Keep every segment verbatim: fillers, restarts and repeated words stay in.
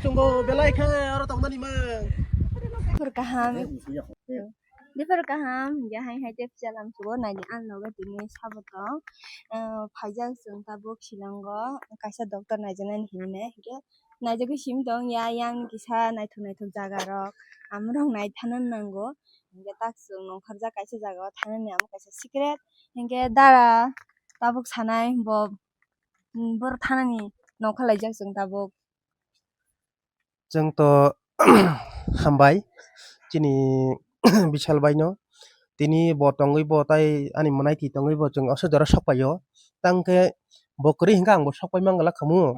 Chwngbo belai khe oro tongnani mang. Diphar kaham. Diphar kaham, ya hai hai tep chalam sugo naidi ang loge tini sabo tong. Eh, phaijak chwng tabuk Shillong o kaisa doctor naijaknani hinwi nai. Hinkhe naijagwi simi tong ya, yang kisa naithok naithok jaga rok. Amorok nai thana nango. Hinkhe tak chwng nongkhorjak kaisa jaga o thanani amo kaisa secret. Hinkhe dara tabuk sanai bo, mm, boro thanani nongkhorlaijak chwng tabuk. Chwng to hambai chini Bishal bai no. Tini bo tongwi bo tai ani mwnaiti tongwi bo chwng aswk jora sok paio. Tangkhe bo kwrwi hinkhe ang bo sok pai mangala khamu.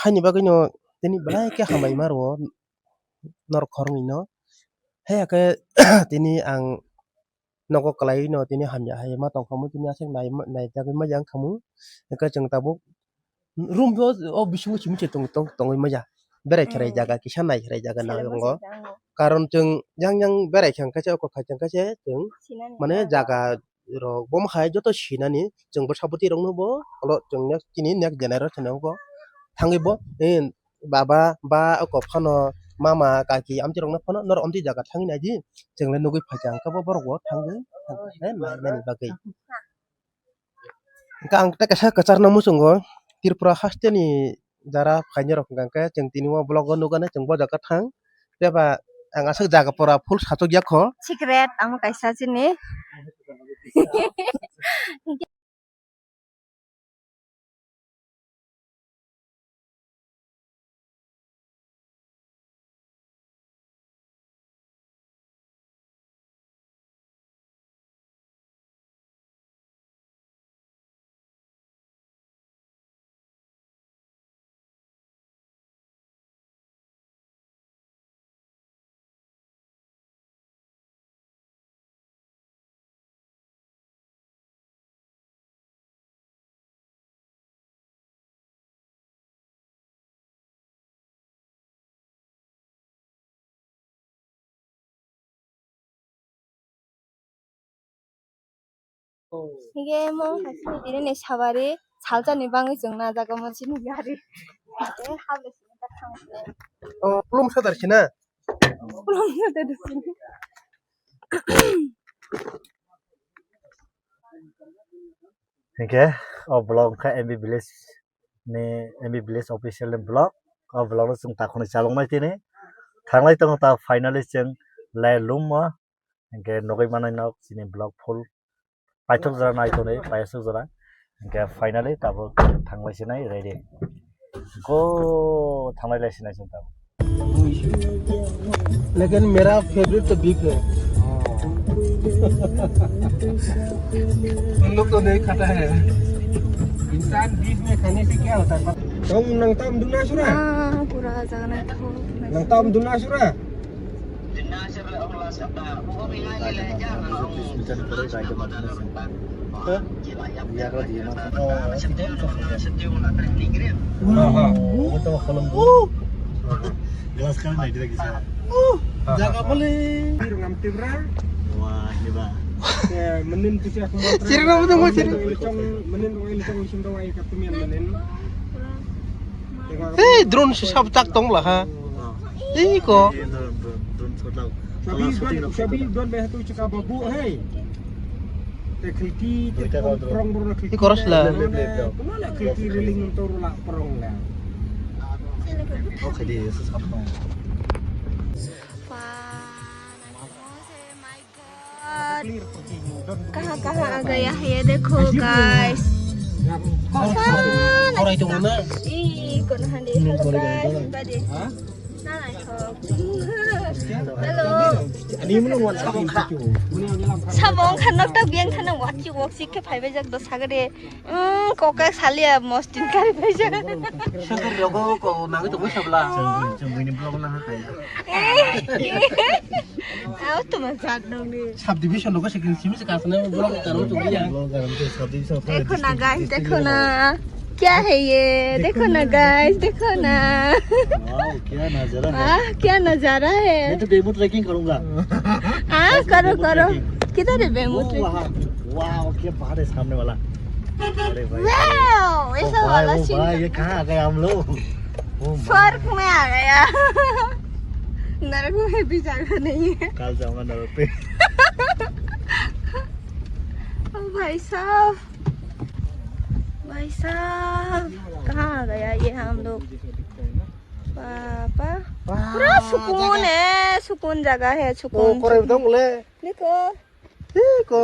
Haini bagwi no tini belai khe hambai ma rwo norok khoroknwi no. Haiya khe tini ang nogo kwlaiwi no tini hamya hai ma tong khamu, tini aswk nai, naijagwi ma yang khamu. Hwnkhe chwng tabuk room o, o bisingo simi se tong, tong, tongwi maya. Berai kherai jaga kisa nai kherai jaga nango. Karon chwng yang yang berai khe hwnkhe se oko khai khe se chwng mane jaga rok bomo hai joto sinani chwng bwsa bwtwi rokno bo olo chwng next chini next generation o bo thangwi bo, eh, baba ba oko phano mama kaki amtwi rokno phano norok amtwi jaga thangwi naidi chwng le nugwi phaikha hwnkhe bo borok bo thangwi nai nani bagwi. Hwnkhe ang tei kaisa kwcharno muchungo, Tripura haste ni jara phainai rok hwnkha khe chwng tini o vlog o nukgani chwng bo jaga thang. Tei ba ang aswk jaga pura full sachuk ya kho. Secret amo kaisa chini. Hige mo haikhe tini ni sabari salsa ni bangwi chwng na jaga mo chini gari. Hable sini ta thang se. Oh, plum sadar sina. Plum sadar sina. Hingke o vlog wngkha M B Village ni, M B Village official ni vlog. O vlog no chwng takhorni chaloknai tini. Thanglai tongo ta finally chwng lai lum o. Hingke nogoi manai nok chini vlog full paithok jora nai tonwi paisok jora. Hingke finally tabuk thanglai sinai ready. Go thanglai lai sinai chwng tabuk. लेकिन मेरा फेवरेट तो बीफ है। हम लोग तो नहीं खाता है। इंसान बीफ में खाने से क्या होता है? Tong nang tam duna sura? Ah, pura jaga nai thok. Nang tam duna sura? Glass kan naidi lagi sa. Jaga bole. Biru ngam tibra. Wah, ini ba. Menin tu siak mo. Sirna mo mo sir. Menin roi lecong isim roi katumian menin. Hei, drone si sab tak tong lah ha. Iko. Sabi don, sabi don be tu cakap babu, hei. Te khilki, te prong, prong, prong, khilki. Iko ras la. Kumana khilki riling untuk rula prong la. Oke, di, susah tong. Kaha kaha a gaya hai ye dekho guys. Kono hande hello guys, bade. Hello. Sabong khanok ta biang khanok wak chik wak chik khe phai bai jak do sagade. Kokak salia mostin kari paisa. Sengkar rogo ko nangwi tongwi sabla. Chwng buini vlog na hakai. Aw tuma jak nongni. Subdivision rogo sekin simi se kasne vlog karo tongwi ya. Vlog karo tongwi subdivision. Dekho na guys, dekho na. क्या है ये? देखो ना गाइस, देखो ना। वाओ, क्या नजारा है। वाह, क्या नजारा है। मैं तो डेमो ट्रेकिंग करूंगा। हाँ, करो, करो। किधर है बेमो ट्रेकिंग? वाओ, क्या पहाड़ है सामने वाला। अरे भाई, वाओ, ऐसा वाला सीन। ये कहाँ आ गए हम लोग? ओ माँ। स्वर्ग में आ गया। नरक में भी जगह नहीं है। काल जाऊंगा नरक पे। ओ भाई साहब, भाई साहब, कहाँ आ गया ये हम लोग? पापा, वाह, पूरा सुकून जगह। है, सुकून जगह है, तो सुकून। करे एकदम ले। देखो। देखो।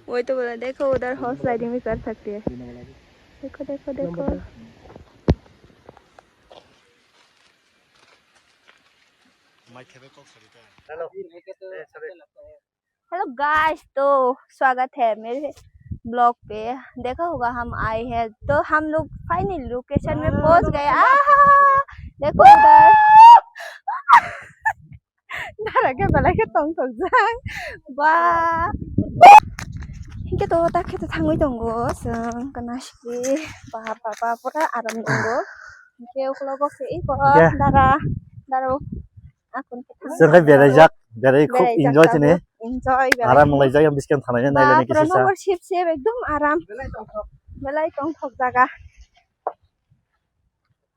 वही तो बोला, देखो उधर हॉर्स राइडिंग भी कर सकते हैं। देखो, देखो, देखो। हेलो। हेलो गाइस, तो स्वागत है मेरे ब्लॉग पे। देखा होगा, हम आए हैं, तो हम लोग फाइनली लोकेशन में पहुंच गए। आहा, देखो उधर। Dara khe belai khe tongthokjak. Ba. Hingke to ta khe to thangwi tongo chwng kanasiki. Ba, ba, ba, pura aram tongo. Hingke ukologo khe iko dara, dara. Akon khe thang. Chwng khe beraijak, berai khub enjoy chini. Enjoy, berai. Aram laijak yang biskan thanai nai lani kisa. Pura nokbar sip sip ekdom aram. Belai tongthok jaga.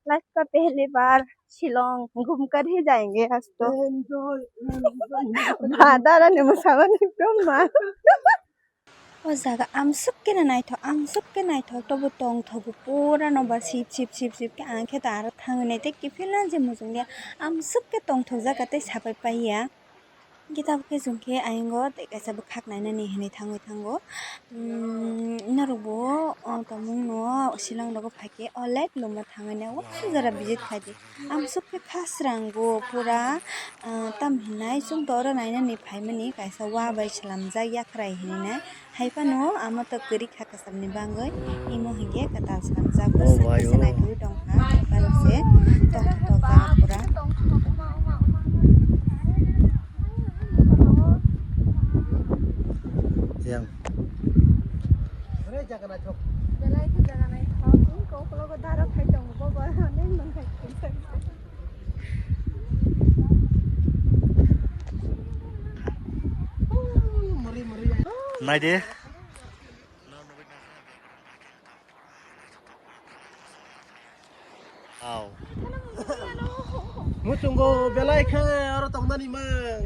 Life का पहली बार शिलोंग घूम कर ही जाएंगे आज तो। Enjoy, enjoy. Ba, dara ni mwsamani ekdom ma. O jaga amsuk khe naithok, amsuk khe naithok, tobo tongthogo pura nokbar sip sip sip sip khe, ang khe to aro thangwi nai tei kiphilna je muchungya amsuk khe tongthok jaga tei sapai paiya. Hingke tabuk khe chwng khe ayang o tei kaisa bwkhak nainani hinui thangwi thango. Umm, norok bo o tongmung no Shillong rogo phaikhe o lake lama thangwi nai o jora visit khaidi. Amsuk khe khasrango pura, ah, tam hinai chwng to oro nainani phaimani kaisa wa bai swnamjak yakrai hinui nai. Hai phano amo to kwrwi kha kwcham ni bagwi, imo hinkhe kwtal swnamjak. Oh, bwswk khe se naitugwi tongkha, hai phano se tongthok tongkha pura. Yang. Belai khe jaga naithok. Belai khe jaga naithok. Koklogo dara phai tongo, bobo, neng nang khai. Naidi. Au. Muchungo belai khe aro tongnani mang.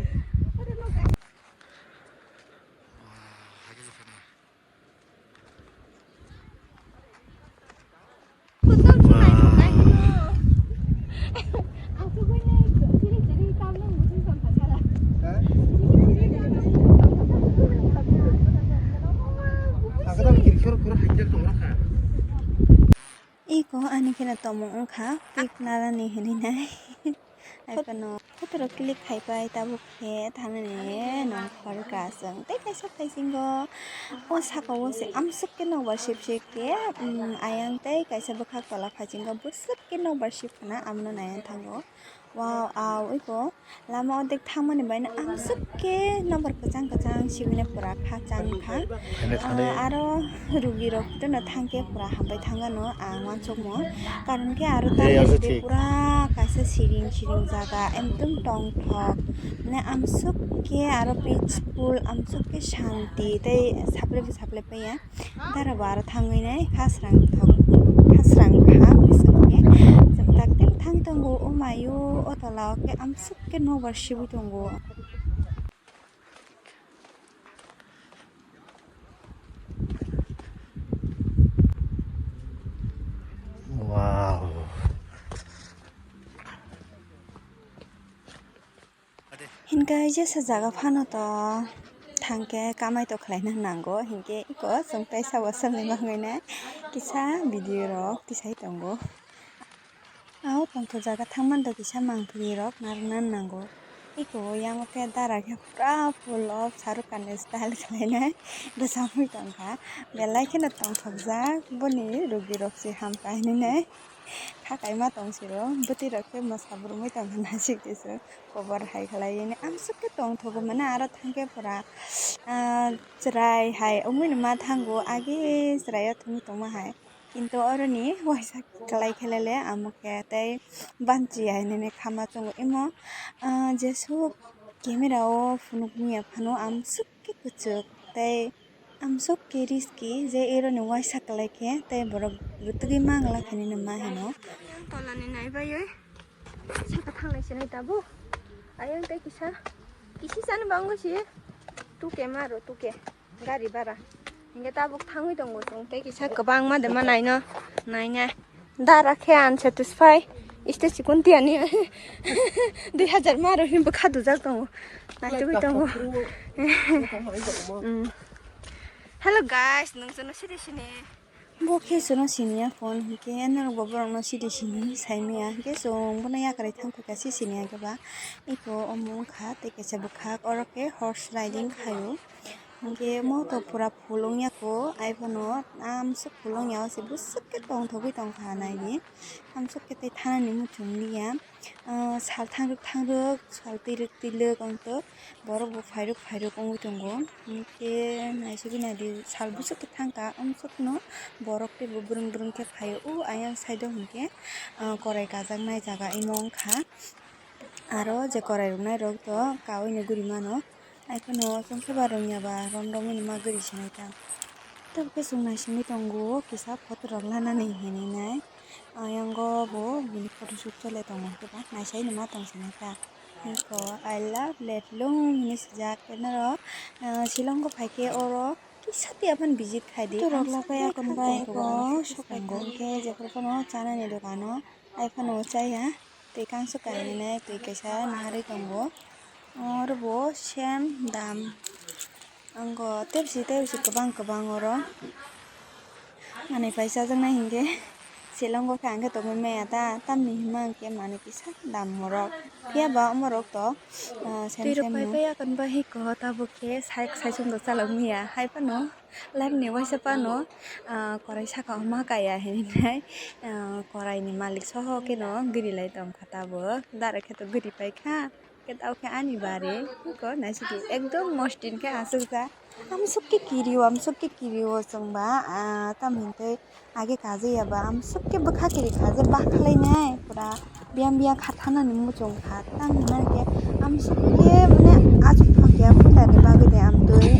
Iko ani kheno tomung wngkha, pik narani hinwi nai. Hai phano photo rok click khai pai, tabuk khe thangnani nongkhor ka chwng tei kaisa phaisingo o saka o se amsuk khe nokbar sip sip khe, um, ayang tei kaisa bwkhak tola phaisingo bwswk khe nokbar sip khna amno naiya thango. Wow, au iko lama o dek thangmani baino amsuk khe nokbar kwchang kwchang sibini pura kha chang kha. Thangwi, thangwi. Ah, aro rugi rok jotono thangkhe pura hambai thangano ang uansukmung. Karon khe aro eh, tamni aro thik. Pura kaisa siring siring jaga, ekdom tongthok. Mane amsuk khe aro peaceful, amsuk khe shanti tei saplai bo saplai paiya. Dara bo aro thangwi nai, khasrang thok, khasrang kha, bwswk khe. Chwng tak tak thang tongo, o mayo, o tola o khe amsuk khe nokbar sibwi tongo. Wow. Hinkhe jesa jaga phano to thangkhe kamai to khlaina nango, hinkhe iko chwng tei sabo swngwi mangwi nai kisa video rok tisai tongo. Ao tongthok jaga thangmani to kisa mangpili rok narwkna nango. Iko yang khe dara khe pura full of Shahrukh Khan ni style khlainai bwsamwi tongkha. Belai kheno tongthokjak boni rugi rok se hamkha hinwi nai. Kha kaima tong siro bwtwi rok khe mwsa brumwi tongkha nasik tisu kobor hai khlaiwi. Amsuk khe tongthogo mane aro thangkhe pura, ah, chwrai hai wngwi ma thango agi chwraio thwngwi tongma hai. Kintu oroni waisa kwlai khelele amo khe tei banchi hai nini khama chwngo imo, ah, jesuk camera o phunukmya phano amsuk khe kwchwk tei amsuk khe risky je eroni waisa kwlai khe tei borok bwtwgwi mangla khe nini ma hino. Tolani naibai oi. Saka thanglai sinai tabuk. Ayang tei kisa. Kisi sani bango si. Tuke maro tuke. Gari bara. Hingke tabuk thangwi tongo chwng tei kisa kwbangma de ma naino. Nainai. Dara khe unsatisfy. Iste sikun tiyani. Dui hajar maro himbo kha dujak tongo. Naitugwi tongo. Mm. Hello guys, nung jono sidi sini. Bo khe chwngno siniya phone, hinkhe norok bo borokno sidi sini saimaya, hinkhe chwng bono yakarwi thangkha si siniya khe ba. Eko omo wngkha tei kaisa bwkhak, oro khe horse riding khaio, hinkhe moto pura full wngya kho, aiphano amswk full wngya, o se bwswk khe tongthogwi tongkha naidi, amswk khe tei thanani muchung liya. Ah, sal thangrwk thangrwk, sal twilwk twilwk wngtwk, borok bo phairwk phairwk wngwi tongo. Hinkhe naisugwi naidi, sal bwswk khe thangkha, amswkno borok teibo bwrwng bwrwng khe phaio. O ayang side o hinkhe, ah, korai kajaknai jaga imo wngkha. Aro je korai rwknairok to kaui no guri mano. Haiphano chwng khe ba rwngya ba rom rom hwnwi ma guri sinai ta. Tabukhe chwng naisingwi tongo kisa photo rok lanani hinwi nai. Ayango bo bini photoshoot chole tongo khe ba naisai no ma tong sinai ta. Eko I love Letlung hinwi sijak tei norok, ah, Shillong o phaikhe oro kisa tei aphano visit khai di. Photo rok lapai akon bai eko sopai tongkhe jephru phano chanani dogano. Haiphano chaya tei kangso kainwi nai twi kaisa naharwi tongo. Oro bo same dam. Ango tebsi tebsi kwbang kwbang oro. Manwi pai chajaknai hinkhe Shillong o khe ang khe tongwi maya ta, tamni hwnba hinkhe manwi kisa dam morok. Phiya ba omorok to, ah, same same no. Twi rok pai pai akon bahai ko tabuk khe sai, sai sumdo chalok maya. Hai phano life ni waisa phano, ah, korai saka o ma kaya hinwi nai, ah, korai ni malik soho khe no giri lai tong kha tabuk. Dara khe to giri pai kha. Khe tao khe ani bari, iko naisidi ekdom mostin khe aswkjak. Amswk khe kirio, amswk khe kirio chwngba, ah, tamoni tei age kajaya ba, amswk khe bwkha kiri kha je bakhlainai, pura biyang biyang kha thanani muchung kha. Tang hinmani khe amswk khe mane achuk thang khe puilani bagwi de amtwi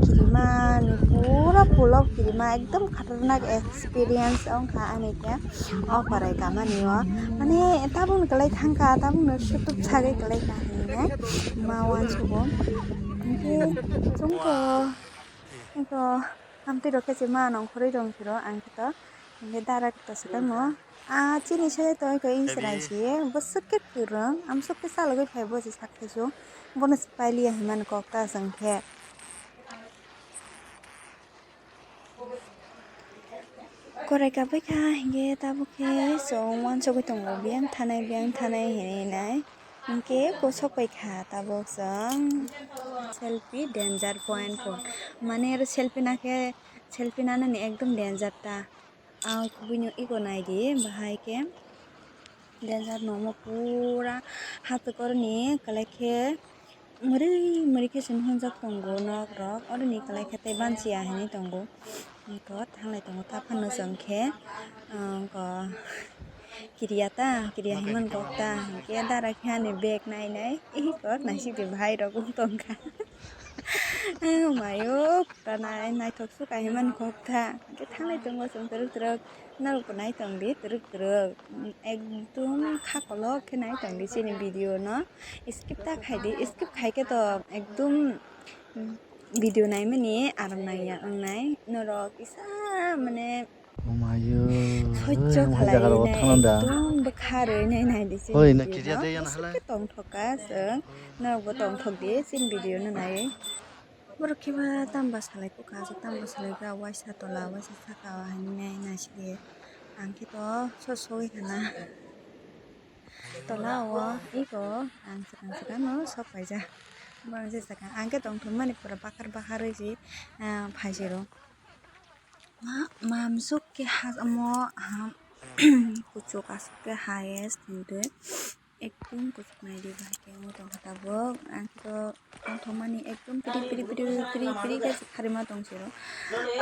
kirimani pura pulo kirima ekdom khatarnak experience wngkha ani khe. O korai kamani o. Mane tabukno kwlai thangkha, tabukno sutup sagwi kwlai kha hinwi ma uansugo. Hinkhe chwngkhe, hinkhe amtwi rok khe se ma nongkhorwi rong phiro ang khe to. Hinkhe dara khe to swkang no. A chini se to hinkhe Israel se bwswk khe kwrwng, amswk khe chalogwi phai bo se sak thaisu. Bono se pailiya hinmani kok ta chwng khe. Korai kabai kha hinkhe tabuk khe chwng uansugwi tongo biyang thanai biyang thanai hinwi nai hinkhe kosok bai kha tabuk chwng selfie danger point po mane oro selfie na khe selfie nanani ekdom danger ta. Ang kubui no ego naidi bahai khe. Danger no omo pura hatok oroni kwlai khe mwrwi mwrwi khe se hunjak tongo nok rok oroni kwlai khe tei banchiya hinwi tongo. Eko thanglai tongo ta phano chwng khe, ah, eko kiriya ta kiriya hinmani kok ta hinkhe dara khe ani bag nai nai eko naisik de bahai rok wng tongkha. Ang mayo pura nai naithok suk ai hinmani kok ta hinkhe thanglai tongo chwng twrwk twrwk. Norok bo nai tong di twrwk twrwk, ekdom kha kolok khe nai tong di chini video no, skip ta khai di, skip khai khe to ekdom video naimani aram nangya wngnai. Norok kisa mane soicho khlai nai, ekdom bwkha rwi nai nai di chini video no, bwswk khe tongthok kha chwng, norok bo tongthok di chini video no naiwi. Borok khe ba tamo bwsalai kok kha, aswk tamo bwsalai kha, waisa tola, waisa saka o hinwi nai naisidi. Ang khe to so sogwi khana. Tola o eko ang swkang swkang no sok paijak. Borok je swkang ang khe tongthokmani pura bakhar bakhar oi se, ah, phaisiro. Ma, mamsuk khe ha omo ha kuchuk aswk khe highest hwnkhe. Ekdom kuchuk naidi bahai khe wngwi tongkha tabuk. Ang khe to tongthokmani ekdom piri piri piri piri piri khe se kharima tong siro.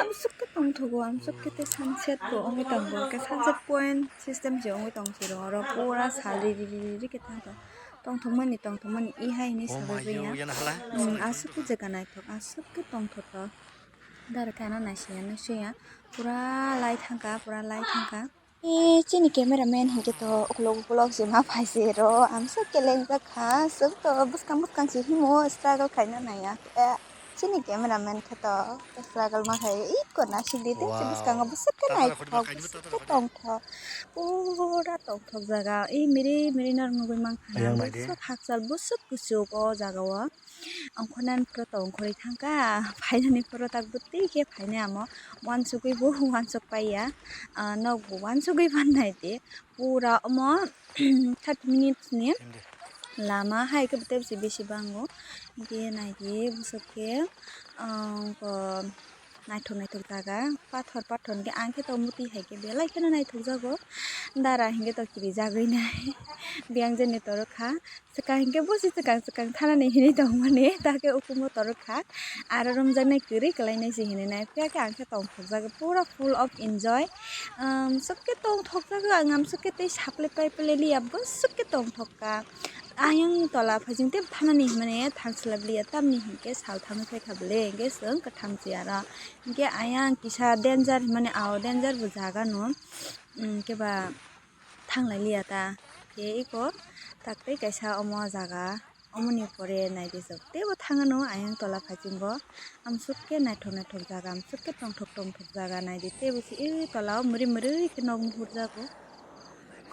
Amsuk khe tongthogo, amsuk khe tei sunset bo wngwi tongo. Khe sunset point system se wngwi tong siro. Oro pura sal ri ri ri ri khe tongthok. Tongthokmani tongthokmani e hai hinwi sabai baiya. Hmm, aswk khe jaga naithok, aswk khe tongthok. Dara khe ano naisiya, naisiya. Pura light thangkha, pura light thangkha. Eh, chini cameraman hinkhe to ukulok ukulok se ma phai se ro, ang so kelengjak kha, sok to bwskang bwskang se himo struggle khaina naiya. Eh, chini cameraman khe to struggle ma khai, iko nasik di tei se bwskango bwswk khe naithok, bwswk khe tongthok, pura tongthok jaga, ei miri miri nang nugui mankha na, bwswk hakchal bwswk kuchuk o jaga o. Ongkhornani phoro tongkhorwi thangkha, phainani phoro tak bwtwi khe phainai amo, uansugwi bo uansuk paiya, ah, nok bo uansugwi mannai de, pura omo thirty minutes ni lama hai khe tei bisi bisi bango, hinkhe naidi bwswk khe, ah, naithok naithok jaga, pathor pathor hinkhe ang khe to muti hai khe belai kheno naithok jago, dara hinkhe to kirijagwi nai, biyang jani torokha. Swkang hinkhe bosi swkang swkang thanani hinwi tongmani, ta khe ukumo torok kha. Aro romjaknai kwrwi kwlainai se hinwi nai, phiya khe ang khe tongthokjagwi pura full of enjoy. Um, swk khe tongthokjagwi ang amswk khe tei supply pipe le liya, bwswk khe tongthok kha. Ayang tola phaising tei thanani hinmani thang swlaibliya, tamni hinkhe sal thangwi phai kha bwle, hinkhe chwng kwthang se aro. Hinkhe ayang kisa danger hinmani, ao danger bo jaga no, um, khe ba. Thanglai liya ta khe iko tak tei kaisa omo jaga, omoni pore naidi sok teibo thangano ayang tola phaichingbo amsuk khe naithok naithok jaga, amsuk khe tongthok tongthok jaga naidi teibo se e tola o mwrwi mwrwi khe nok nuhur jago.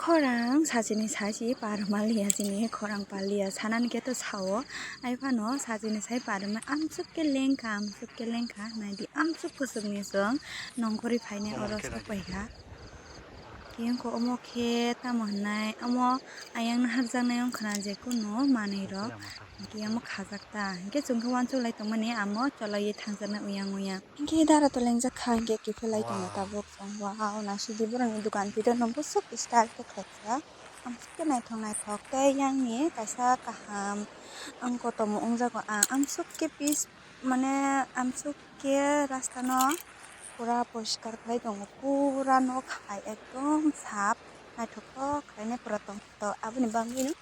Khorang sachini sachi parma liya chini khorang pal liya sanani khe to sao, ai phano sachini sai parma amsuk khe lengkha, amsuk khe lengkha naidi amsuk kwchwngni chwng nongkhorwi phainai oro sok paikha. Khe wngkha omo khe tamo hwnai, omo ayang naharjaknai wngkha na je kunu manwi rok. Hinkhe omo khajak ta. Hinkhe chwng khe uansuk lai tongmani amo cholaiwi thangjaknai uyang uyang. Hinkhe dara to lengjak kha, hinkhe kiphilai tongo tabuk chwng. Wow, naisidi borokni dogan video no bwswk style khe khlaijak. Amsuk khe naithok naithok tei yangni kaisa kaham ang kotomo wngjago. Ang amsuk khe peace, mane amsuk khe rasta no pura poriskar khlai tongo, pura nok hai ekdom sap naithoktok khlainai pura tongthok, aboni bagwi no